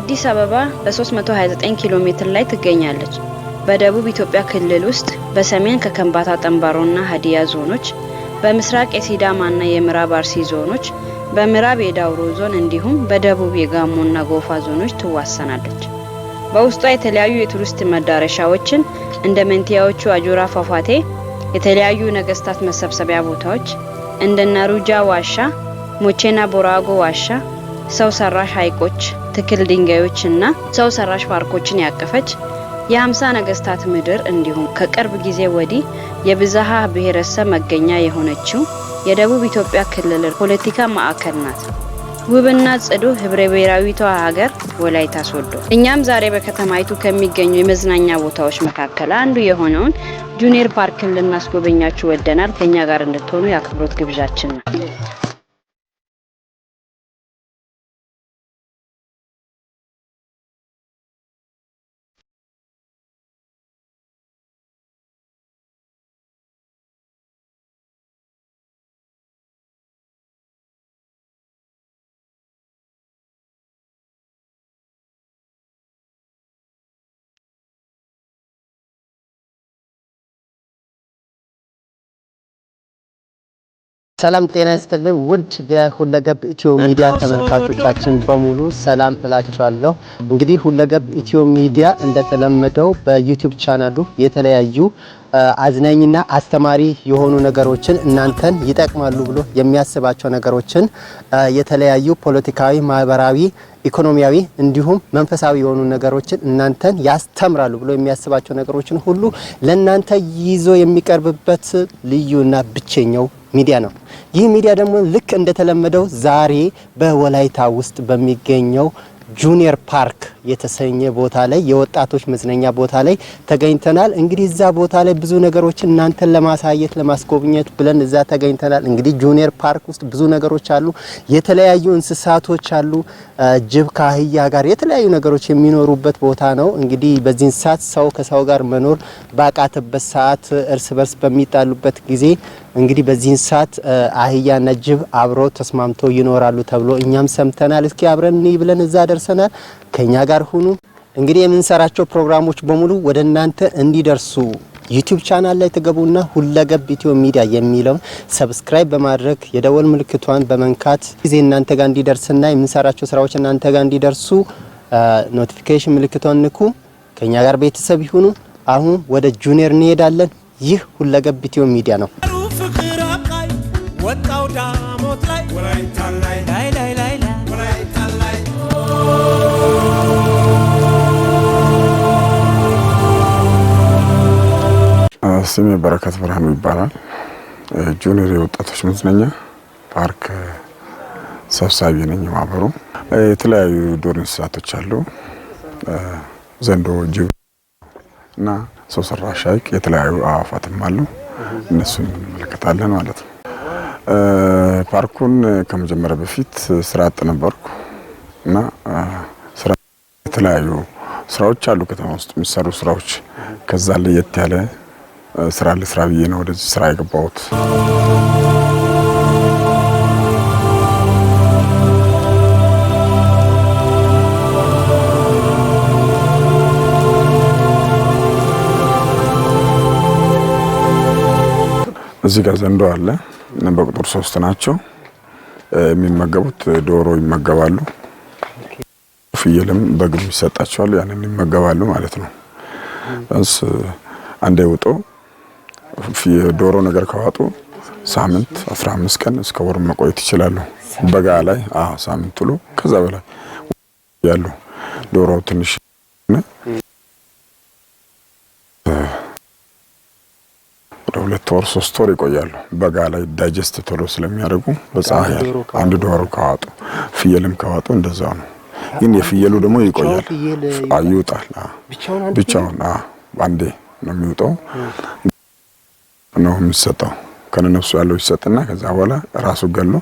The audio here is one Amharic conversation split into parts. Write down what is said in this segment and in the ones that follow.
ከአዲስ አበባ በ329 ኪሎ ሜትር ላይ ትገኛለች። በደቡብ ኢትዮጵያ ክልል ውስጥ በሰሜን ከከምባታ ጠምባሮና ሀዲያ ዞኖች፣ በምስራቅ የሲዳማና የምዕራብ አርሲ ዞኖች፣ በምዕራብ የዳውሮ ዞን እንዲሁም በደቡብ የጋሞና ጎፋ ዞኖች ትዋሰናለች። በውስጧ የተለያዩ የቱሪስት መዳረሻዎችን እንደ መንቲያዎቹ አጆራ ፏፏቴ፣ የተለያዩ ነገስታት መሰብሰቢያ ቦታዎች እንደ ናሩጃ ዋሻ፣ ሞቼና ቦራጎ ዋሻ፣ ሰው ሰራሽ ሐይቆች፣ ትክል ድንጋዮች እና ሰው ሰራሽ ፓርኮችን ያቀፈች የ50 ነገስታት ምድር እንዲሁም ከቅርብ ጊዜ ወዲህ የብዝሃ ብሔረሰብ መገኛ የሆነችው የደቡብ ኢትዮጵያ ክልል ፖለቲካ ማዕከል ናት። ውብና ጽዱ ህብረ ብሔራዊቷ ሀገር ወላይታ ሶዶ። እኛም ዛሬ በከተማይቱ ከሚገኙ የመዝናኛ ቦታዎች መካከል አንዱ የሆነውን ጁኒየር ፓርክን ልናስጎበኛችሁ ወደናል። ከኛ ጋር እንድትሆኑ የአክብሮት ግብዣችን ነው። ሰላም ጤና ይስጥልን ውድ የሁለገብ ኢትዮ ሚዲያ ተመልካቾቻችን በሙሉ ሰላም እላችኋለሁ። እንግዲህ ሁለገብ ኢትዮ ሚዲያ እንደተለመደው በዩቲዩብ ቻናሉ የተለያዩ አዝናኝና አስተማሪ የሆኑ ነገሮችን እናንተን ይጠቅማሉ ብሎ የሚያስባቸው ነገሮችን የተለያዩ ፖለቲካዊ፣ ማህበራዊ፣ ኢኮኖሚያዊ እንዲሁም መንፈሳዊ የሆኑ ነገሮችን እናንተን ያስተምራሉ ብሎ የሚያስባቸው ነገሮችን ሁሉ ለእናንተ ይዞ የሚቀርብበት ልዩና ብቸኛው ሚዲያ ነው። ይህ ሚዲያ ደግሞ ልክ እንደተለመደው ዛሬ በወላይታ ውስጥ በሚገኘው ጁኒየር ፓርክ የተሰኘ ቦታ ላይ የወጣቶች መዝናኛ ቦታ ላይ ተገኝተናል። እንግዲህ እዛ ቦታ ላይ ብዙ ነገሮችን እናንተን ለማሳየት ለማስጎብኘት ብለን እዛ ተገኝተናል። እንግዲህ ጁኒየር ፓርክ ውስጥ ብዙ ነገሮች አሉ። የተለያዩ እንስሳቶች አሉ። ጅብ ከአህያ ጋር የተለያዩ ነገሮች የሚኖሩበት ቦታ ነው። እንግዲህ በዚህን ሰዓት ሰው ከሰው ጋር መኖር ባቃተበት ሰዓት፣ እርስ በርስ በሚጣሉበት ጊዜ እንግዲህ በዚህን ሰዓት አህያና ጅብ አብሮ ተስማምቶ ይኖራሉ ተብሎ እኛም ሰምተናል። እስኪ አብረን እንይ ብለን እዛ ደርሰናል። ከኛ ጋር ሁኑ። እንግዲህ የምንሰራቸው ፕሮግራሞች በሙሉ ወደ እናንተ እንዲደርሱ ዩቲዩብ ቻናል ላይ ትገቡና ሁለገብ ኢትዮ ሚዲያ የሚለውን subscribe በማድረግ የደወል ምልክቷን በመንካት ጊዜ እናንተ ጋር እንዲደርስና የምንሰራቸው ስራዎች እናንተ ጋር እንዲደርሱ notification ምልክቷን ንኩ። ከኛ ጋር ቤተሰብ ይሁኑ። አሁን ወደ ጁኒየር እንሄዳለን። ይህ ሁለገብ ኢትዮ ሚዲያ ነው። ፍቅር አብቃይ ወጣው ዳሞት ላይ ወላይታ ላይ ላይ ላይ ላይ ወላይታ ላይ። ስሜ በረከት ብርሃኑ ይባላል። ጁኒየር የወጣቶች መዝናኛ ፓርክ ሰብሳቢ ነኝ። ማህበሩ የተለያዩ ዱር እንስሳቶች አሉ። ዘንዶ፣ ጅብ እና ሰው ሰራሽ ሐይቅ፣ የተለያዩ አዕዋፋትም አሉ። እነሱን እንመለከታለን ማለት ነው። ፓርኩን ከመጀመሪያ በፊት ስራ አጥ ነበርኩ እና ስራ የተለያዩ ስራዎች አሉ ከተማ ውስጥ የሚሰሩ ስራዎች። ከዛ ለየት ያለ ስራ ልስራ ብዬ ነው ወደዚህ ስራ የገባሁት። እዚህ ጋር ዘንዶ አለ። በቁጥር 3 ናቸው። የሚመገቡት ዶሮ ይመገባሉ፣ ፍየልም በግም ይሰጣቸዋል። ያንን ይመገባሉ ማለት ነው። ቢያንስ አንዴ ውጦ ዶሮ ነገር ከዋጡ ሳምንት 15 ቀን እስከ ወር መቆየት ይችላሉ። በጋ ላይ አዎ ሳምንት ውሎ ከዛ በላይ ያሉ ዶሮ ትንሽ ወደ 2 ወር 3 ወር ይቆያሉ። በጋ ላይ digest ቶሎ ስለሚያደርጉ በፀሐይ አንድ ዶሮ ከዋጡ ፍየልም ከዋጡ እንደዛው ነው። ግን የፍየሉ ደግሞ ይቆያል፣ ይውጣል። ብቻውን አንዴ ነው የሚውጠው ነው የሚሰጠው። ከነነፍሱ ያለው ይሰጥና ከዛ በኋላ ራሱ ገሎ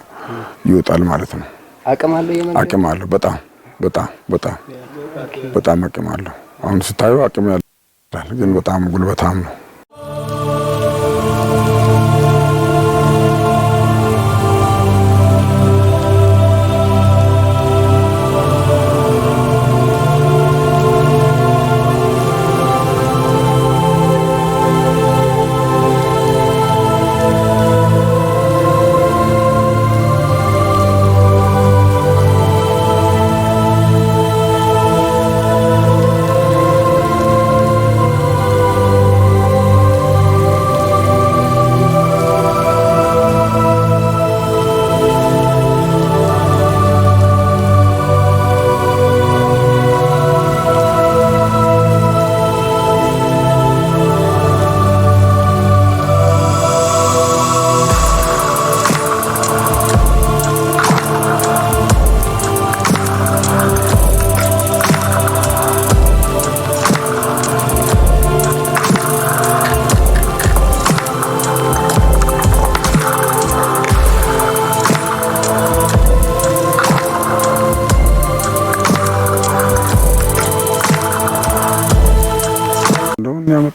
ይወጣል ማለት ነው። አቅም አለው። በጣም በጣም በጣም በጣም አቅም አለው። አሁን ስታዩ አቅም ያለው ግን በጣም ጉልበታም ነው።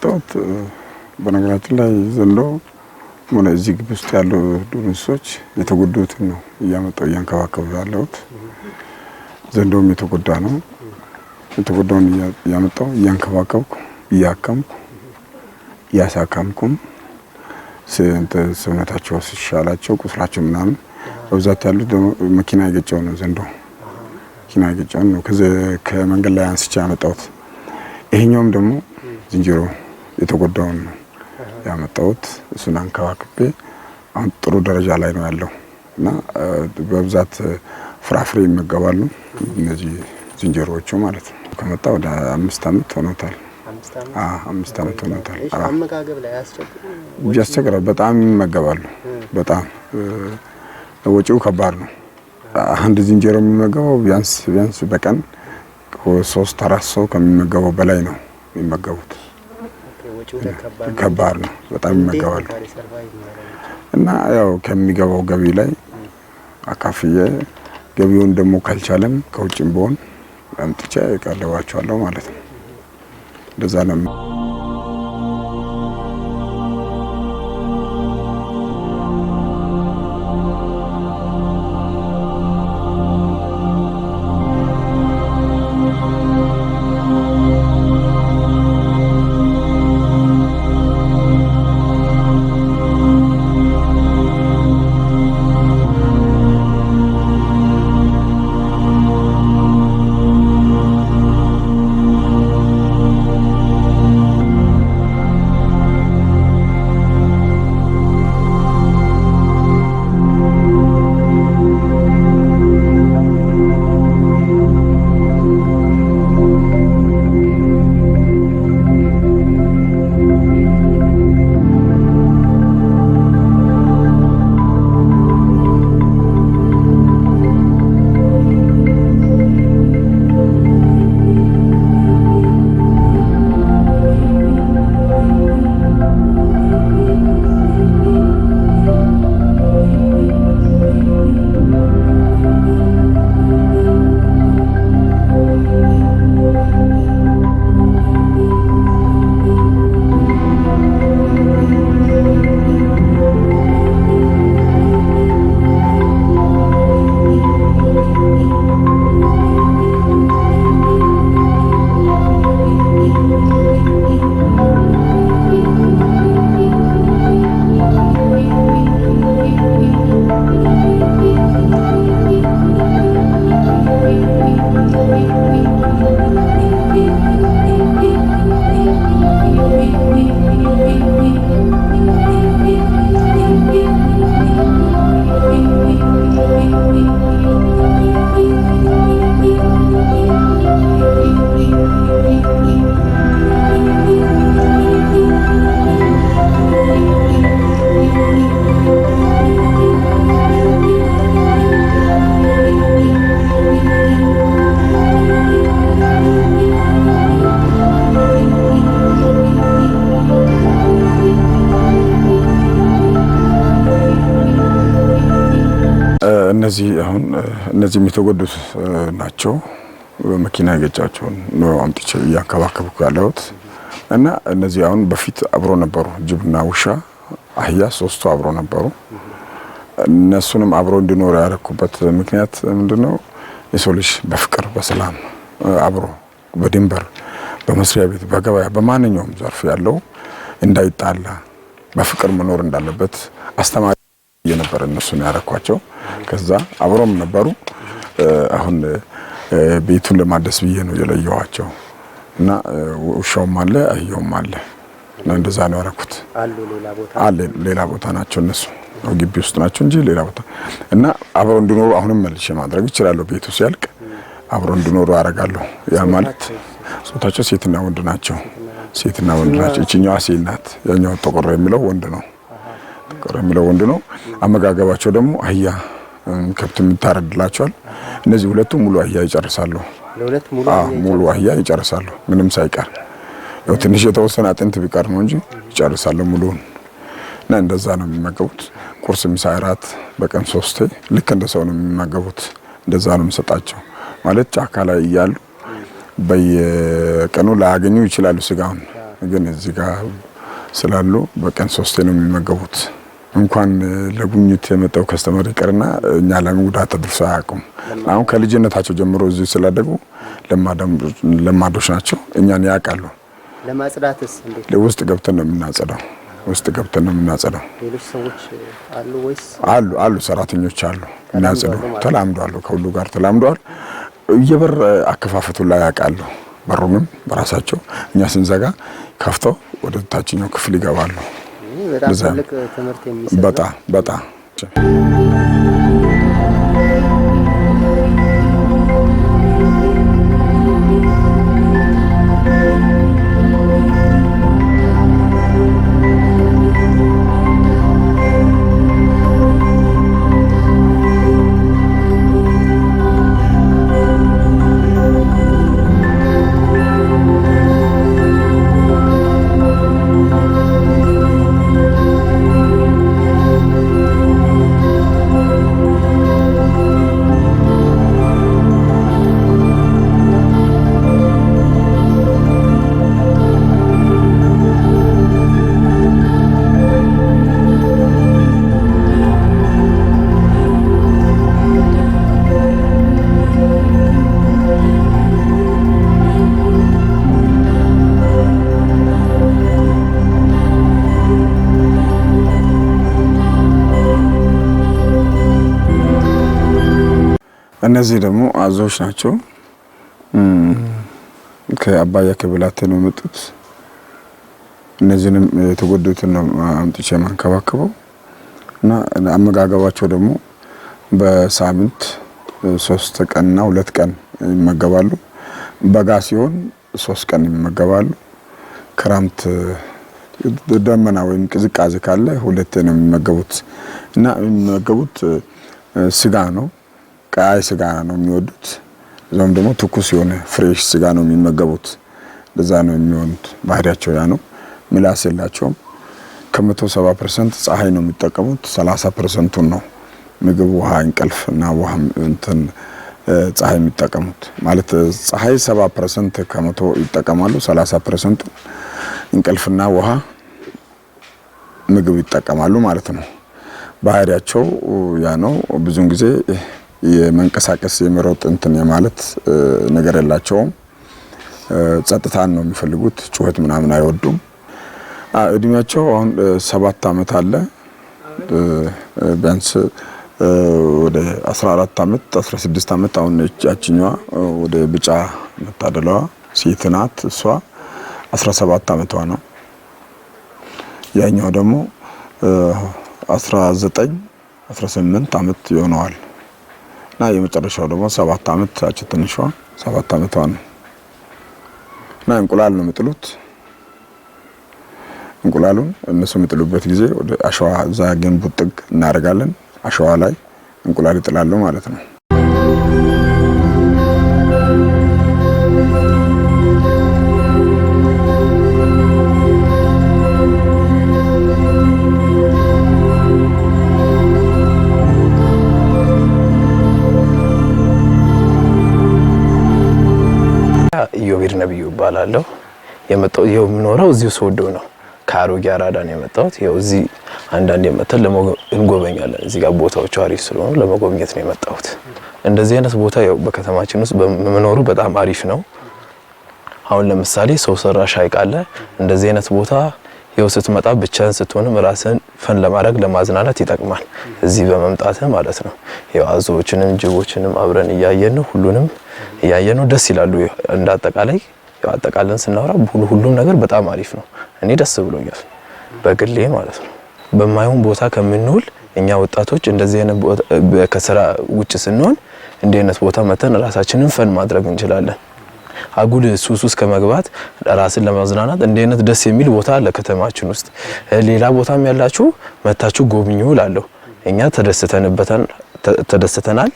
ያመጣሁት በነገራችን ላይ ዘንዶ ሆነ እዚህ ግቢ ውስጥ ያሉ ዱር እንስሶች የተጎዱትን ነው እያመጣሁ እያንከባከቡ ያለሁት። ዘንዶም የተጎዳ ነው። የተጎዳውን እያመጣሁ እያንከባከብኩ እያከምኩ እያሳከምኩም ሰውነታቸው ሲሻላቸው ቁስላቸው ምናምን በብዛት ያሉት ደግሞ መኪና የገጨው ነው። ዘንዶ መኪና የገጨው ነው ከመንገድ ላይ አንስቼ ያመጣሁት። ይሄኛውም ደግሞ ዝንጀሮ የተጎዳውን ነው ያመጣሁት። እሱን አንከባክቤ አሁን ጥሩ ደረጃ ላይ ነው ያለው እና በብዛት ፍራፍሬ ይመገባሉ እነዚህ ዝንጀሮዎቹ ማለት ነው። ከመጣ ወደ 5 ዓመት ሆኖታል። 5 ዓመት ሆኖታል። አመጋገብ ላይ አያስቸግርም? ያስቸግራል። በጣም ይመገባሉ። በጣም ወጪው ከባድ ነው። አንድ ዝንጀሮ የሚመገበው ቢያንስ ቢያንስ በቀን 3-4 ሰው ከሚመገበው በላይ ነው የሚመገቡት። ከባድ ነው። በጣም ይመገባሉ እና ያው ከሚገባው ገቢ ላይ አካፍዬ ገቢውን ደግሞ ካልቻለም ከውጭም ቢሆን አምጥቼ እቀልባቸዋለሁ ማለት ነው። እንደዛ ነው። እነዚህ አሁን እነዚህ የተጎዱት ናቸው። በመኪና የገጫቸውን ነው አምጥቼ እያንከባከብኩ ያለሁት እና እነዚህ አሁን በፊት አብሮ ነበሩ። ጅብና ውሻ፣ አህያ 3ቱ አብሮ ነበሩ። እነሱንም አብሮ እንዲኖሩ ያደረኩበት ምክንያት ምንድነው? የሰው ልጅ በፍቅር በሰላም አብሮ በድንበር በመስሪያ ቤት በገበያ በማንኛውም ዘርፍ ያለው እንዳይጣላ በፍቅር መኖር እንዳለበት አስተማሪ የነበረ እነሱን ያረኳቸው። ከዛ አብሮም ነበሩ። አሁን ቤቱን ለማደስ ብዬ ነው የለየኋቸው እና ውሻውም አለ አህያውም አለ እና እንደዛ ነው ያረኩት። አለ ሌላ ቦታ ናቸው እነሱ ግቢ ውስጥ ናቸው እንጂ ሌላ ቦታ እና አብሮ እንዲኖሩ አሁንም መልሼ ማድረግ እችላለሁ። ቤቱ ሲያልቅ አብሮ እንዲኖሩ አደርጋለሁ። ያ ማለት ጾታቸው ሴትና ወንድ ናቸው። ሴትና ወንድ ናቸው። እቺኛዋ ሴት ናት፣ ያኛው ጥቁር የሚለው ወንድ ነው። ጥቁር የሚለው ወንድ ነው። አመጋገባቸው ደግሞ አህያ ከብት የምታረድላቸዋል። እነዚህ ሁለቱ ሙሉ አህያ ይጨርሳሉ። ሙሉ አህያ ይጨርሳሉ ምንም ሳይቀር። ያው ትንሽ የተወሰነ አጥንት ቢቀር ነው እንጂ ይጨርሳሉ ሙሉውን። እና እንደዛ ነው የሚመገቡት። ቁርስ፣ ምሳ፣ እራት በቀን 3 ልክ እንደ ሰው ነው የሚመገቡት። እንደዛ ነው የምሰጣቸው። ማለት ጫካ ላይ እያሉ በየቀኑ ላያገኙ ይችላሉ ስጋውን። ግን እዚህ ጋር ስላሉ በቀን 3 ነው የሚመገቡት። እንኳን ለጉብኝት የመጣው customer ይቅርና እኛ ላይ ጉዳት አድርሰው አያውቁም። አሁን ከልጅነታቸው ጀምሮ እዚህ ስላደጉ ለማዶች ናቸው። እኛን ያውቃሉ። ለማጽዳትስ እንዴት? ውስጥ ገብተን ነው የምናጸዳው። ውስጥ ገብተን ነው የምናጸዳው። ሌሎች ሰዎች አሉ ወይስ? አሉ፣ ሰራተኞች አሉ የሚያጸዱ። ተላምደዋል፣ ከሁሉ ጋር ተላምደዋል። የበር አከፋፈቱ ላይ ያውቃሉ። በሩንም በራሳቸው እኛ ስንዘጋ ከፍተው ወደ ታችኛው ክፍል ይገባሉ። በጣም ትልቅ ትምህርት የሚሰጥ ነው። በጣም በጣም። እነዚህ ደግሞ አዞዎች ናቸው። ከአባያ ከብላቴ ነው የመጡት። እነዚህንም የተጎዱትን ነው አምጥቼ የማንከባከበው እና አመጋገባቸው ደግሞ በሳምንት 3 ቀንና 2 ቀን ይመገባሉ። በጋ ሲሆን 3 ቀን ይመገባሉ። ክረምት ደመና ወይም ቅዝቃዜ ካለ 2 ነው የሚመገቡት እና የሚመገቡት ስጋ ነው። ቀይ ስጋ ነው የሚወዱት። እዛም ደግሞ ትኩስ የሆነ fresh ስጋ ነው የሚመገቡት። ለዛ ነው የሚሆኑት። ባህሪያቸው ያ ነው። ምላስ የላቸውም። ከ170% ፀሐይ ነው የሚጠቀሙት። 30%ቱን ነው ምግብ፣ ውሃ፣ እንቅልፍ እና ውሃ እንትን ፀሐይ የሚጠቀሙት። ማለት ፀሐይ 70% ከመቶ ይጠቀማሉ። 30%ቱ እንቅልፍና ውሃ ምግብ ይጠቀማሉ ማለት ነው። ባህሪያቸው ያ ነው። ብዙን ጊዜ የመንቀሳቀስ የመሮጥ እንትን የማለት ነገር የላቸውም። ጸጥታን ነው የሚፈልጉት። ጩኸት ምናምን አይወዱም። እድሜያቸው አሁን 7 አመት አለ። ቢያንስ ወደ 14 አመት 16 አመት። አሁን ያችኛዋ ወደ ቢጫ መታደለዋ ሴት ናት። እሷ 17 አመቷ ነው። ያኛው ደግሞ 19 18 አመት ይሆነዋል። እና የመጨረሻው ደግሞ 7 አመት ያቺ ትንሿ 7 አመቷ ነው። እና እንቁላል ነው የሚጥሉት። እንቁላሉን እነሱ የሚጥሉበት ጊዜ ወደ አሸዋ እዛ ግንቡ ጥግ እናደርጋለን። አሸዋ ላይ እንቁላል ይጥላሉ ማለት ነው። ኢዮቤድ ነብዩ እባላለሁ። የመጣው የምኖረው እዚሁ ሶዶ ነው። ከአሮጌ አራዳ ነው የመጣሁት። ያው እዚህ አንዳንዴ መተን እንጎበኛለን። እዚህ ጋር ቦታዎቹ አሪፍ ስለሆኑ ለመጎብኘት ነው የመጣሁት። እንደዚህ አይነት ቦታ ያው በከተማችን ውስጥ በመኖሩ በጣም አሪፍ ነው። አሁን ለምሳሌ ሰው ሰራሽ ሐይቅ አለ። እንደዚህ አይነት ቦታ ያው ስትመጣ ብቻህን ስትሆንም ራስህን ፈን ለማድረግ ለማዝናናት ይጠቅማል። እዚህ በመምጣት ማለት ነው። ያው አዞዎችንም ጅቦችንም አብረን እያየን ነው፣ ሁሉንም እያየን ነው። ደስ ይላሉ። እንዳጠቃላይ ያው አጠቃለን ስናወራ ሁሉም ነገር በጣም አሪፍ ነው። እኔ ደስ ብሎኛል በግሌ ማለት ነው። በማይሆን ቦታ ከምንውል እኛ ወጣቶች እንደዚህ አይነት ቦታ ከስራ ውጭ ስንሆን እንዲህ አይነት ቦታ መተን ራሳችንን ፈን ማድረግ እንችላለን። አጉል ሱስ ውስጥ ከመግባት ራስን ለማዝናናት እንዲህ አይነት ደስ የሚል ቦታ አለ ከተማችን ውስጥ። ሌላ ቦታም ያላችሁ መታችሁ ጎብኙ እላለሁ። እኛ ተደስተናል።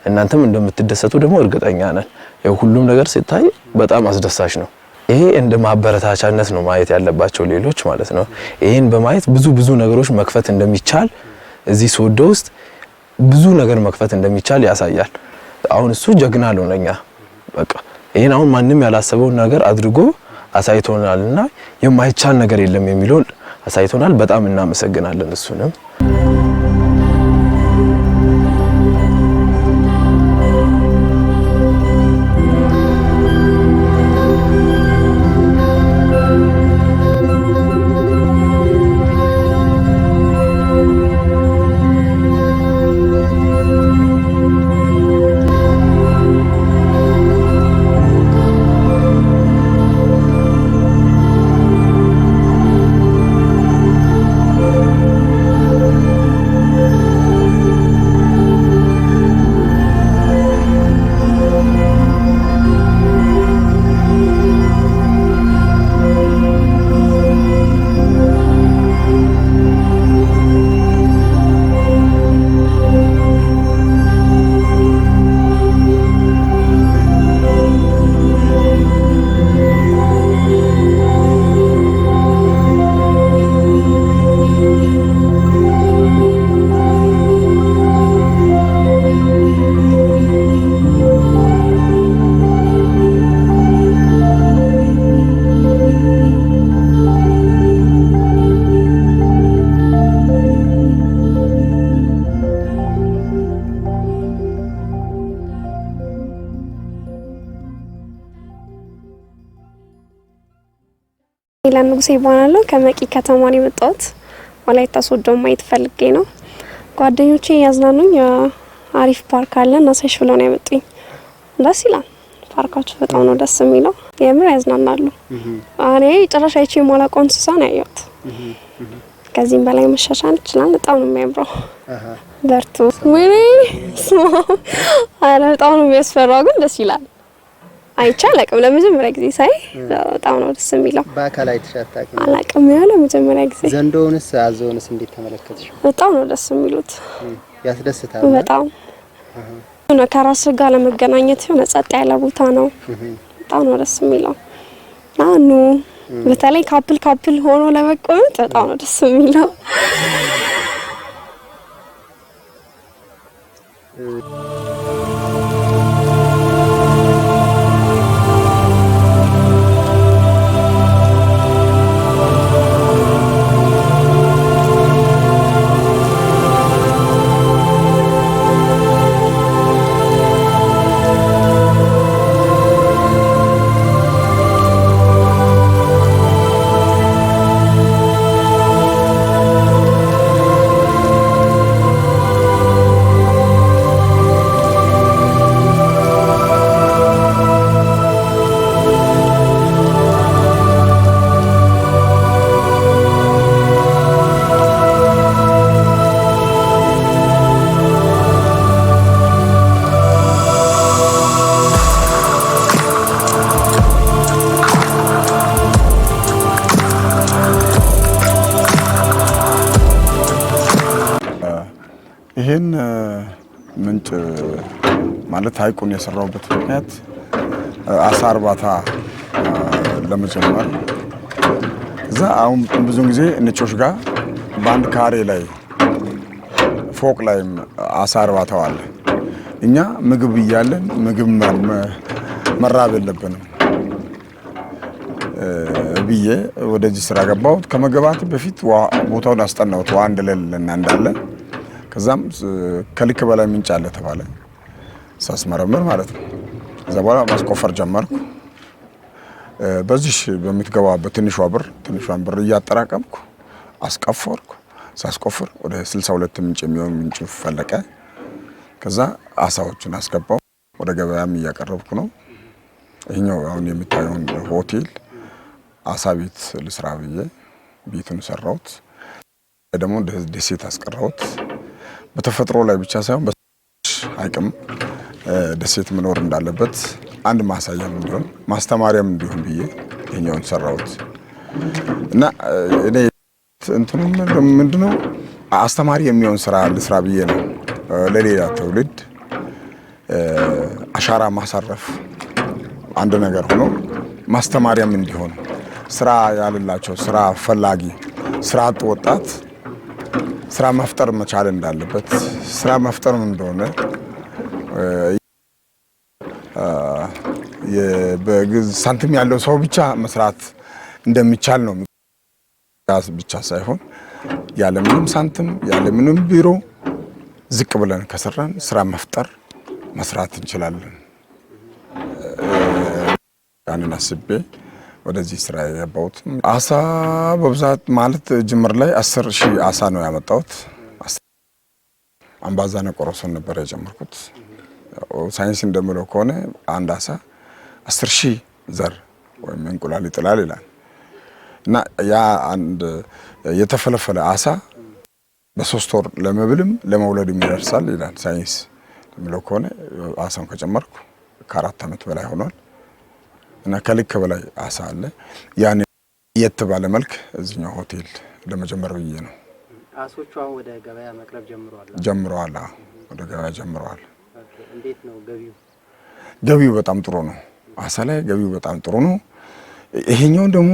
እናንተም እንደምትደሰቱ ደግሞ እርግጠኛ ነን። ያው ሁሉም ነገር ሲታይ በጣም አስደሳች ነው። ይሄ እንደ ማበረታቻነት ነው ማየት ያለባቸው ሌሎች ማለት ነው። ይሄን በማየት ብዙ ብዙ ነገሮች መክፈት እንደሚቻል እዚህ ሶዶ ውስጥ ብዙ ነገር መክፈት እንደሚቻል ያሳያል። አሁን እሱ ጀግና ነው ለኛ። በቃ ይሄን አሁን ማንም ያላሰበውን ነገር አድርጎ አሳይቶናልና የማይቻል ነገር የለም የሚለውን አሳይቶናል። በጣም እናመሰግናለን እሱንም። ሌላ ንጉሴ ይባላለሁ። ከመቂ ከተማ ነው የመጣሁት። ወላይታ ሶዶ ማየት ፈልጌ ነው። ጓደኞቼ ያዝናኑኝ። አሪፍ ፓርክ አለ እናሳይሽ ብለው ነው ያመጡኝ። ደስ ይላል። ፓርካችሁ በጣም ነው ደስ የሚለው። የምር ያዝናናሉ። እኔ ጭራሽ አይቼ የማላውቀው እንስሳ ነው ያየሁት። ከዚህም በላይ መሻሻል ይችላል። በጣም ነው የሚያምረው። በርቱ። ወይኔ ኧረ በጣም ነው የሚያስፈራው፣ ግን ደስ ይላል። አይቼ አላውቅም። ለመጀመሪያ ጊዜ ሳይ በጣም ነው ደስ የሚለው። በአካል አይተሽ አታውቂም? አላውቅም። ያው ለመጀመሪያ ጊዜ። ዘንዶውንስ አዞውንስ እንዴት ተመለከትሽ? በጣም ነው ደስ የሚሉት። ያስደስታል። በጣም የሆነ ከራስ ጋር ለመገናኘት የሆነ ጸጥ ያለ ቦታ ነው። በጣም ነው ደስ የሚለው። አኑ በተለይ couple couple ሆኖ ለመቀመጥ በጣም ነው ደስ የሚለው። ይህን ምንጭ ማለት ሐይቁን የሰራሁበት ምክንያት አሳ እርባታ ለመጀመር እዛ አሁን ብዙ ጊዜ ነጮች ጋር በአንድ ካሬ ላይ ፎቅ ላይም አሳ እርባታው አለ። እኛ ምግብ እያለን ምግብ መራብ የለብንም ብዬ ወደዚህ ስራ ገባሁት። ከመግባት በፊት ቦታውን አስጠናሁት፣ ውሃ እንደሌለና እንዳለ። ከዛም ከልክ በላይ ምንጭ አለ ተባለ፣ ሳስመረምር ማለት ነው። ከዛ በኋላ ማስቆፈር ጀመርኩ። በዚህ በምትገባ በትንሿ ብር ትንሿን ብር እያጠራቀምኩ አስቆፈርኩ። ሳስቆፍር ወደ 62 ምንጭ የሚሆን ምንጭ ፈለቀ። ከዛ አሳዎችን አስገባው። ወደ ገበያም እያቀረብኩ ነው። ይሄኛው አሁን የምታየውን ሆቴል አሳ ቤት ልስራ ብዬ ቤቱን ሰራሁት። ደግሞ ደሴት አስቀራሁት። በተፈጥሮ ላይ ብቻ ሳይሆን ሐይቅም ደሴት መኖር እንዳለበት አንድ ማሳያም እንዲሆን ማስተማሪያም እንዲሆን ብዬ ይሄኛውን ሰራሁት። እና እኔ እንትኑ ምንድነው አስተማሪ የሚሆን ስራ ልስራ ብዬ ነው። ለሌላ ትውልድ አሻራ ማሳረፍ አንድ ነገር ሆኖ ማስተማሪያም እንዲሆን ስራ ያልላቸው ስራ ፈላጊ ስራ አጥ ወጣት ስራ መፍጠር መቻል እንዳለበት ስራ መፍጠር እንደሆነ ሳንቲም ያለው ሰው ብቻ መስራት እንደሚቻል ነው ብቻ ሳይሆን ያለምንም ሳንቲም ያለምንም ቢሮ ዝቅ ብለን ከሰራን ስራ መፍጠር መስራት እንችላለን። ያንን አስቤ ወደዚህ ስራ የገባሁት። አሳ በብዛት ማለት ጅምር ላይ 10,000 አሳ ነው ያመጣሁት። አምባዛና ቆሮሶን ነበር የጀመርኩት። ሳይንስ እንደምለው ከሆነ አንድ አሳ 10,000 ዘር ወይም እንቁላል ይጥላል ይላል እና ያ አንድ የተፈለፈለ አሳ በ3 ወር ለመብልም ለመውለድም ይደርሳል ይላል ሳይንስ እንደምለው ከሆነ። አሳውን ከጨመርኩ ከ4 ዓመት በላይ ሆኗል እና ከልክ በላይ አሳ አለ። ያን የት ባለ መልክ እዚህኛው ሆቴል ለመጀመር ብዬ ነው። አሶቹ አሁን ወደ ገበያ መቅረብ ጀምረዋል? ጀምረዋል። ወደ ገበያ ጀምረዋል። እንዴት ነው ገቢው? ገቢው በጣም ጥሩ ነው። አሳ ላይ ገቢው በጣም ጥሩ ነው። ይሄኛውን ደግሞ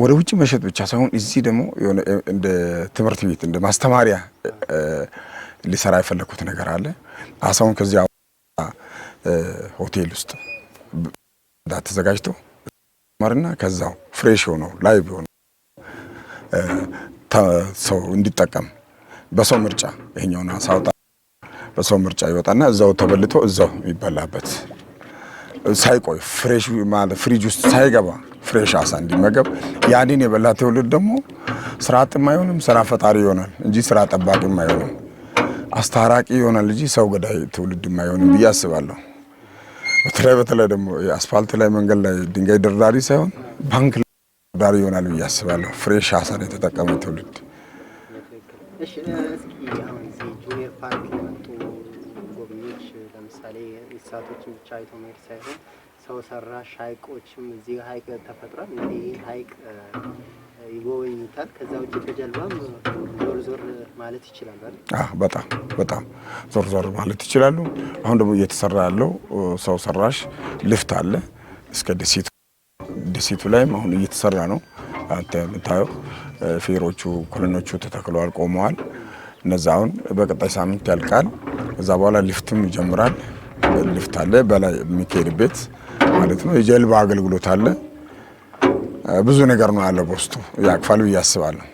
ወደ ውጭ መሸጥ ብቻ ሳይሆን እዚህ ደግሞ የሆነ እንደ ትምህርት ቤት እንደ ማስተማሪያ ሊሰራ የፈለኩት ነገር አለ። አሳውን ከዚያ ሆቴል ውስጥ ተዘጋጅቶ ማርና ከዛው fresh ሆኖ live ሆኖ ሰው እንዲጠቀም በሰው ምርጫ ይሄኛውን አሳ አውጣ በሰው ምርጫ ይወጣና እዛው ተበልቶ እዛው የሚበላበት ሳይቆይ fresh ማለት ፍሪጅ ውስጥ ሳይገባ fresh አሳ እንዲመገብ። ያንን የበላ ትውልድ ደግሞ ስራ አጥም አይሆንም፣ ስራ ፈጣሪ ይሆናል እንጂ ስራ ጠባቂም አይሆንም። አስታራቂ ይሆናል እንጂ ሰው ገዳይ ትውልድም አይሆንም ብዬ አስባለሁ። በተለይ ደግሞ አስፋልት ላይ መንገድ ላይ ድንጋይ ደርዳሪ ሳይሆን ባንክ ደርዳሪ ይሆናል ብዬ አስባለሁ። fresh አሳን የተጠቀመ ትውልድ። እሺ፣ እስኪ አሁን እዚህ ጁኒየር ፓርክ የመጡ ጎብኚዎች ለምሳሌ እንስሳቶችን ብቻ አይቶ መሄድ ሳይሆን ሰው ሰራሽ ሐይቆችም እዚህ ሐይቅ ተፈጥሯል። እንግዲህ ይህ ሐይቅ ይጎበኙታል። ከዛ ውጭ በጀልባም ዞር ዞር ማለት ይችላል አይደል? አዎ፣ በጣም በጣም ዞር ዞር ማለት ይችላሉ። አሁን ደግሞ እየተሰራ ያለው ሰው ሰራሽ ልፍት አለ እስከ ደሴቱ ላይም አሁን እየተሰራ ነው። አንተ የምታየው ፌሮቹ ኮሎኖቹ ተተክለዋል፣ ቆመዋል። እነዛ አሁን በቀጣይ ሳምንት ያልቃል። ከዛ በኋላ ሊፍትም ይጀምራል። ሊፍት አለ በላይ የሚካሄድበት ማለት ነው። የጀልባ አገልግሎት አለ። ብዙ ነገር ነው ያለው በውስጡ ያቅፋል ብዬ አስባለሁ።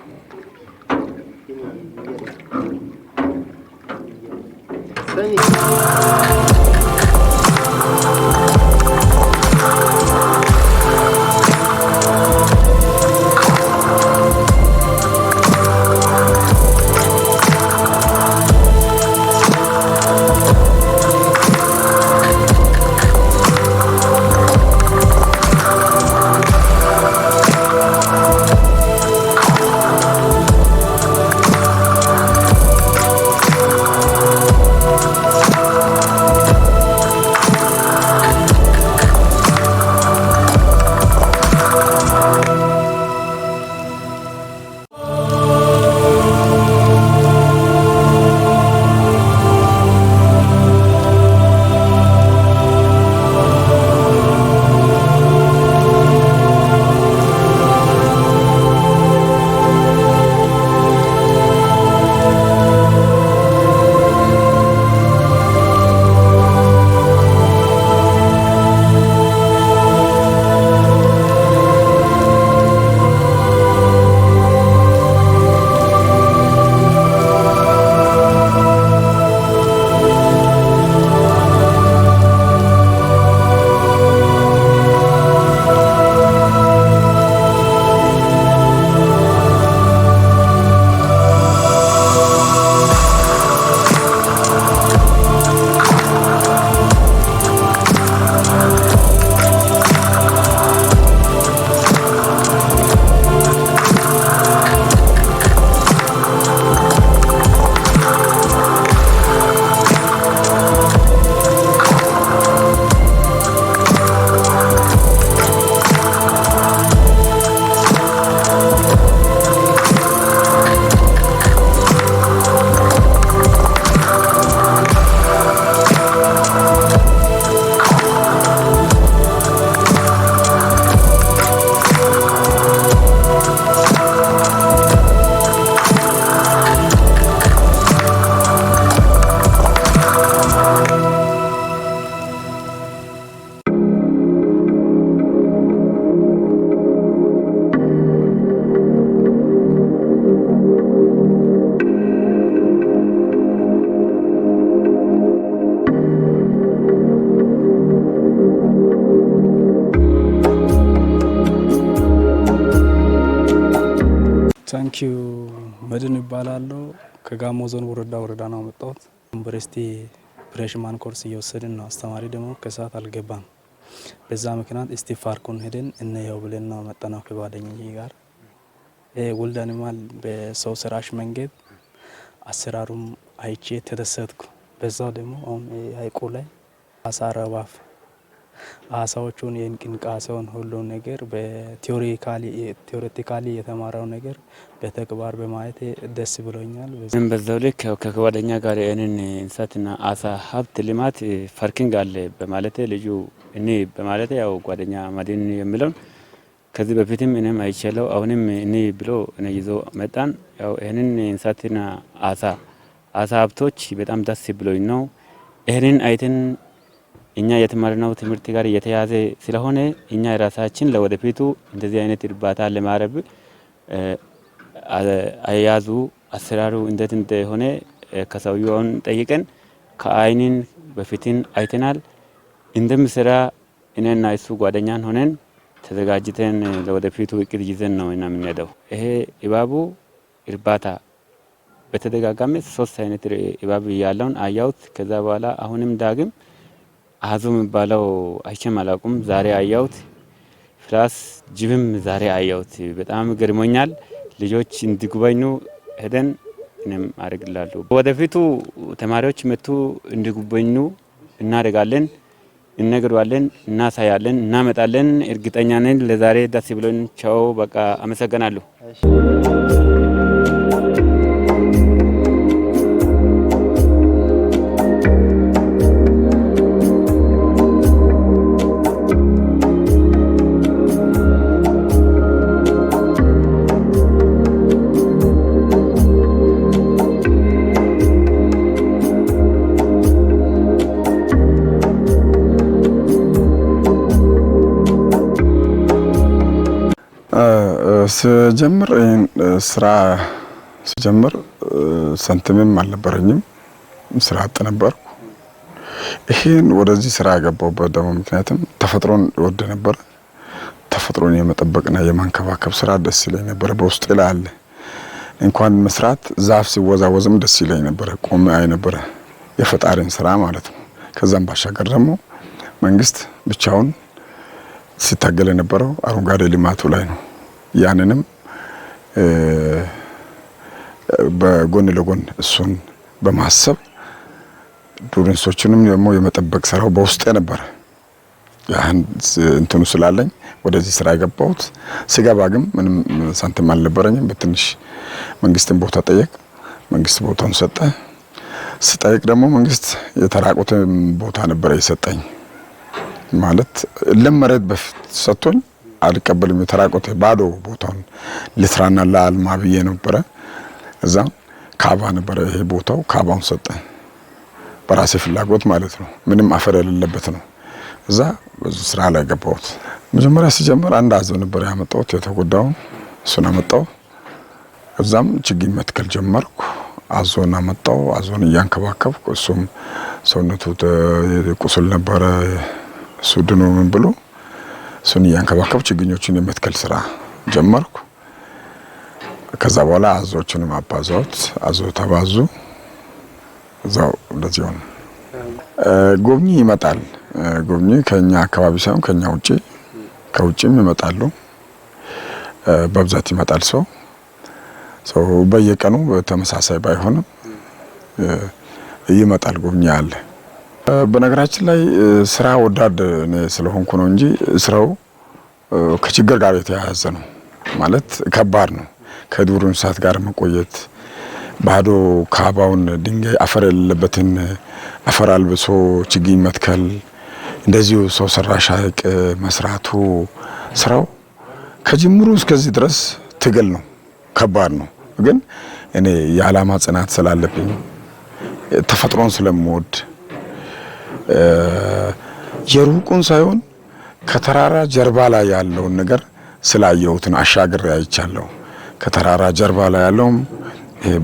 Thank you. መድን እባላለሁ። ከጋሞ ዞን ወረዳ ወረዳ ነው የመጣሁት። ዩኒቨርሲቲ freshman course እየወሰድን ነው። አስተማሪ ደግሞ ከሰዓት አልገባም። በዛ ምክንያት እስቲ ፓርኩን ሄደን እንየው ብለን ነው መጣነው ከጓደኞቼ ጋር። Wild animal በሰው ሰራሽ መንገድ አሰራሩም አይቼ ተደሰትኩ። በዛው ደግሞ አሁን ሀይቁ ላይ አሳ አረባብ አሳዎቹን የእንቅስቃሴውን ሁሉ ነገር በ theoretically የተማረው ነገር በተግባር በማየት ደስ ብሎኛል። በዛው ልክ ከጓደኛ ጋር ይህንን እንስሳትና አሳ ሀብት ልማት parking አለ በማለት ልጁ እኔ በማለት ያው ጓደኛ መድን የሚለውን ከዚህ በፊትም እኔም አይቻለሁ፣ አሁንም እኔ ብሎ እኔ ይዞ መጣን። ያው ይህንን እንስሳትና አሳ ሀብቶች በጣም ደስ ብሎኝ ነው። ይህንን አይተን እኛ የተማርነው ትምህርት ጋር የተያዘ ስለሆነ እኛ የራሳችን ለወደፊቱ እንደዚህ አይነት እርባታ ለማረብ አያያዙ አሰራሩ እንዴት እንደሆነ ከሰውየውን ጠይቀን ከአይንን በፊትን አይተናል። እንደምሰራ እኔና እሱ ጓደኛን ሆነን ተዘጋጅተን ለወደፊቱ እቅድ ይዘን ነው እና የምንሄደው። ይሄ እባቡ እርባታ በተደጋጋሚ 3 አይነት እባብ ያለውን አያውት። ከዛ በኋላ አሁንም ዳግም አዞ የሚባለው አይቼም አላውቅም፣ ዛሬ አያውት። ፍራስ ጅብም ዛሬ አያውት። በጣም ገርሞኛል። ልጆች እንዲጎበኙ ሄደን እኔም አደርግላለሁ። ወደፊቱ ተማሪዎች መጥቶ እንዲጎበኙ እናደርጋለን፣ እነግረዋለን፣ እናሳያለን፣ እናመጣለን። እርግጠኛ ነን። ለዛሬ ደስ ብሎን ቻው፣ በቃ አመሰግናለሁ። ስጀምር ስራ ስጀምር ሳንቲምም አልነበረኝም፣ ስራ አጥ ነበርኩ። ይሄን ወደዚህ ስራ ያገባሁበት ደግሞ ምክንያትም ተፈጥሮን እወድ ነበር። ተፈጥሮን የመጠበቅና የማንከባከብ ስራ ደስ ይለኝ ነበር። በውስጤ ላይ አለ። እንኳን መስራት ዛፍ ሲወዛወዝም ደስ ይለኝ ነበር። ቆሜ አይ ነበር፣ የፈጣሪን ስራ ማለት ነው። ከዛም ባሻገር ደግሞ መንግስት ብቻውን ሲታገል የነበረው አረንጓዴ ልማቱ ላይ ነው። ያንንም በጎን ለጎን እሱን በማሰብ ዱር እንስሶችንም ደግሞ የመጠበቅ ስራው በውስጤ ነበር። ያን እንትኑ ስላለኝ ወደዚህ ስራ የገባሁት። ስገባ ግን ምንም ሳንቲም አልነበረኝም። በትንሽ መንግስትን ቦታ ጠየቅ፣ መንግስት ቦታውን ሰጠ። ስጠይቅ ደግሞ መንግስት የተራቆተ ቦታ ነበረ የሰጠኝ። ማለት ለም መሬት በፊት ሰጥቶኝ አልቀበልም፣ የተራቆተ ባዶ ቦታውን ልስራና ላልማ ብዬ ነበረ። እዛ ካባ ነበረ ይሄ ቦታው፣ ካባውን ሰጠ በራሴ ፍላጎት ማለት ነው። ምንም አፈር የሌለበት ነው። እዛ በዚህ ስራ ላይ ገባሁት። መጀመሪያ ሲጀምር አንድ አዞ ነበር ያመጣሁት፣ የተጎዳው እሱን አመጣው። እዛም ችግኝ መትከል ጀመርኩ። አዞን አመጣው። አዞን እያንከባከብኩ እሱም ሰውነቱ ቁስል ነበረ፣ እሱ ድኖ ምን ብሎ እሱን እያንከባከብ ችግኞችን የመትከል ስራ ጀመርኩ። ከዛ በኋላ አዞዎችንም አባዛሁት። አዞ ተባዙ። እዛው እንደዚህ ሆነ። ጎብኚ ይመጣል። ጎብኚ ከኛ አካባቢ ሳይሆን ከኛ ውጪ ከውጪም ይመጣሉ። በብዛት ይመጣል ሰው በየቀኑ በተመሳሳይ ባይሆንም ይመጣል፣ ጎብኚ አለ። በነገራችን ላይ ስራ ወዳድ እኔ ስለሆንኩ ነው እንጂ ስራው ከችግር ጋር የተያያዘ ነው። ማለት ከባድ ነው። ከዱር እንስሳት ጋር መቆየት፣ ባዶ ካባውን ድንጋይ አፈር የሌለበትን አፈር አልብሶ ችግኝ መትከል፣ እንደዚሁ ሰው ሰራሽ ሐይቅ መስራቱ ስራው ከጅምሩ እስከዚህ ድረስ ትግል ነው፣ ከባድ ነው። ግን እኔ የዓላማ ጽናት ስላለብኝ ተፈጥሮን ስለምወድ የሩቁን ሳይሆን ከተራራ ጀርባ ላይ ያለውን ነገር ስላየሁት ነው፣ አሻግሬ አይቻለሁ። ከተራራ ጀርባ ላይ ያለውም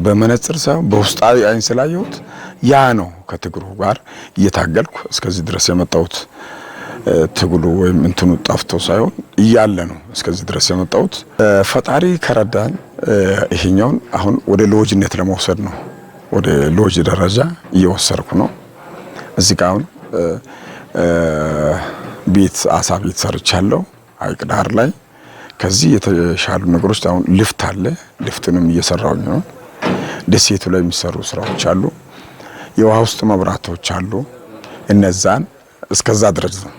በመነጽር ሳይሆን በውስጣዊ አይን ስላየሁት ያ ነው ከትግሩ ጋር እየታገልኩ እስከዚህ ድረስ የመጣሁት። ትግሉ ወይም እንትኑ ጠፍቶ ሳይሆን እያለ ነው እስከዚህ ድረስ የመጣሁት። ፈጣሪ ከረዳኝ ይሄኛውን አሁን ወደ ሎጅነት ለመውሰድ ነው። ወደ ሎጅ ደረጃ እየወሰድኩ ነው። እዚህ ጋር አሁን ቤት አሳ ቤት ሰርቻለሁ ሀይቅ ዳር ላይ። ከዚህ የተሻሉ ነገሮች አሁን ልፍት አለ። ልፍትንም እየሰራሁኝ ነው። ደሴቱ ላይ የሚሰሩ ስራዎች አሉ። የውሃ ውስጥ መብራቶች አሉ። እነዛን እስከዛ ድረስ ነው፣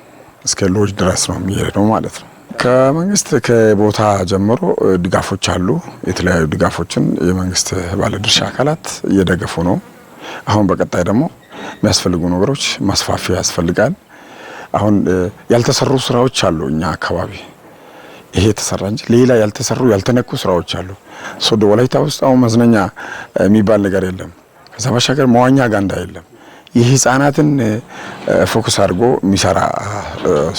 እስከ ሎጅ ድረስ ነው የሚሄደው ማለት ነው። ከመንግስት ከቦታ ጀምሮ ድጋፎች አሉ። የተለያዩ ድጋፎችን የመንግስት ባለድርሻ አካላት እየደገፉ ነው። አሁን በቀጣይ ደግሞ የሚያስፈልጉ ነገሮች ማስፋፊያ ያስፈልጋል። አሁን ያልተሰሩ ስራዎች አሉ እኛ አካባቢ፣ ይሄ የተሰራ እንጂ ሌላ ያልተሰሩ ያልተነኩ ስራዎች አሉ። ሶዶ ወላይታ ውስጥ አሁን መዝናኛ የሚባል ነገር የለም። ከዛ ባሻገር መዋኛ ገንዳ የለም። የህፃናትን focus አድርጎ የሚሰራ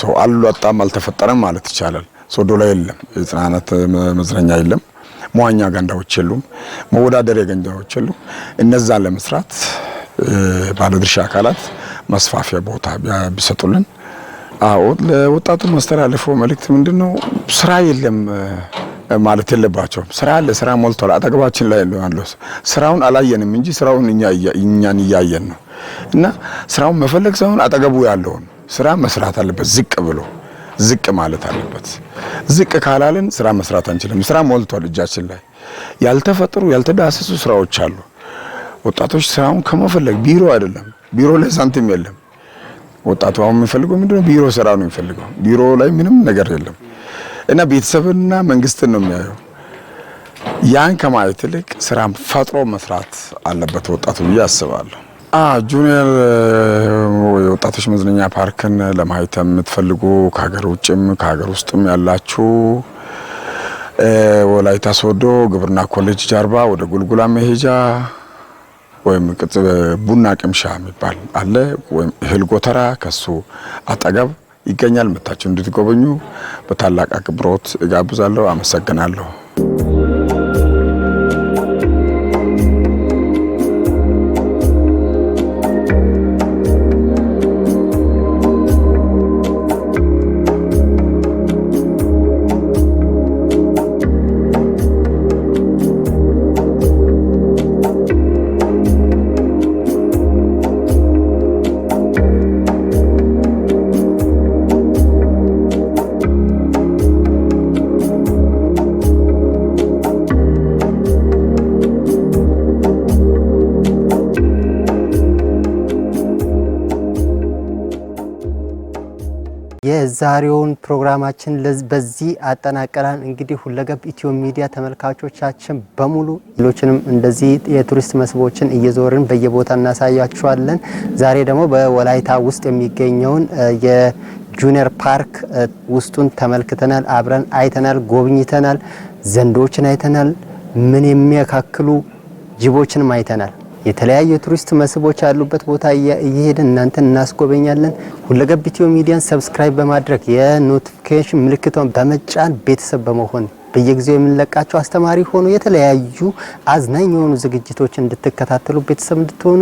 ሰው አልወጣም፣ አልተፈጠረም ማለት ይቻላል። ሶዶ ላይ የለም፣ የህፃናት መዝናኛ የለም፣ መዋኛ ገንዳዎች የሉም፣ መወዳደሪያ ገንዳዎች የሉም። እነዛን ለመስራት ባለድርሻ አካላት መስፋፊያ ቦታ ቢሰጡልን። አዎ፣ ለወጣቱ ማስተላልፈው መልእክት ምንድነው? ስራ የለም ማለት የለባቸውም። ስራ አለ፣ ስራ ሞልቷል። አጠገባችን ላይ ያለው ስራውን አላየንም እንጂ ስራውን እኛን እያየን ነው። እና ስራውን መፈለግ ሳይሆን አጠገቡ ያለውን ስራ መስራት አለበት። ዝቅ ብሎ ዝቅ ማለት አለበት። ዝቅ ካላልን ስራ መስራት አንችልም። ስራ ሞልቷል እጃችን ላይ። ያልተፈጠሩ ያልተዳሰሱ ስራዎች አሉ። ወጣቶች ስራውን ከመፈለግ ቢሮ አይደለም፣ ቢሮ ላይ ሳንቲም የለም። ወጣቱ አሁን የሚፈልገው ምንድነው? ቢሮ ስራ ነው የሚፈልገው። ቢሮ ላይ ምንም ነገር የለም። እና ቤተሰብና መንግስትን ነው የሚያየው። ያን ከማየት ይልቅ ስራም ፈጥሮ መስራት አለበት ወጣቱ ብዬ አስባለሁ። ጁኒየር የወጣቶች መዝናኛ ፓርክን ለማየት የምትፈልጉ ከሀገር ውጭም ከሀገር ውስጥም ያላችሁ ወላይታ ሶዶ ግብርና ኮሌጅ ጀርባ ወደ ጉልጉላ መሄጃ ወይም ቡና ቅምሻ የሚባል አለ፣ ወይም እህል ጎተራ ከሱ አጠገብ ይገኛል። መታችሁ እንድትጎበኙ በታላቅ አክብሮት እጋብዛለሁ። አመሰግናለሁ። የዛሬውን ፕሮግራማችን በዚህ አጠናቀናል። እንግዲህ ሁለገብ ኢትዮ ሚዲያ ተመልካቾቻችን በሙሉ ሌሎችንም እንደዚህ የቱሪስት መስህቦችን እየዞርን በየቦታ እናሳያችኋለን። ዛሬ ደግሞ በወላይታ ውስጥ የሚገኘውን የጁኒየር ፓርክ ውስጡን ተመልክተናል፣ አብረን አይተናል፣ ጎብኝተናል፣ ዘንዶችን አይተናል፣ ምን የሚያካክሉ ጅቦችንም አይተናል። የተለያዩ የቱሪስት መስህቦች ያሉበት ቦታ እየሄድን እናንተን እናስጎበኛለን። ሁለገብ ኢትዮ ሚዲያን subscribe በማድረግ የ notification ምልክቷን በመጫን ቤተሰብ በመሆን በየጊዜው የምንለቃቸው አስተማሪ ሆኑ የተለያዩ አዝናኝ የሆኑ ዝግጅቶች እንድትከታተሉ ቤተሰብ እንድትሆኑ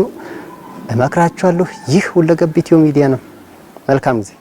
እመክራችኋለሁ። ይህ ሁለገብ ኢትዮ ሚዲያ ነው። መልካም ጊዜ።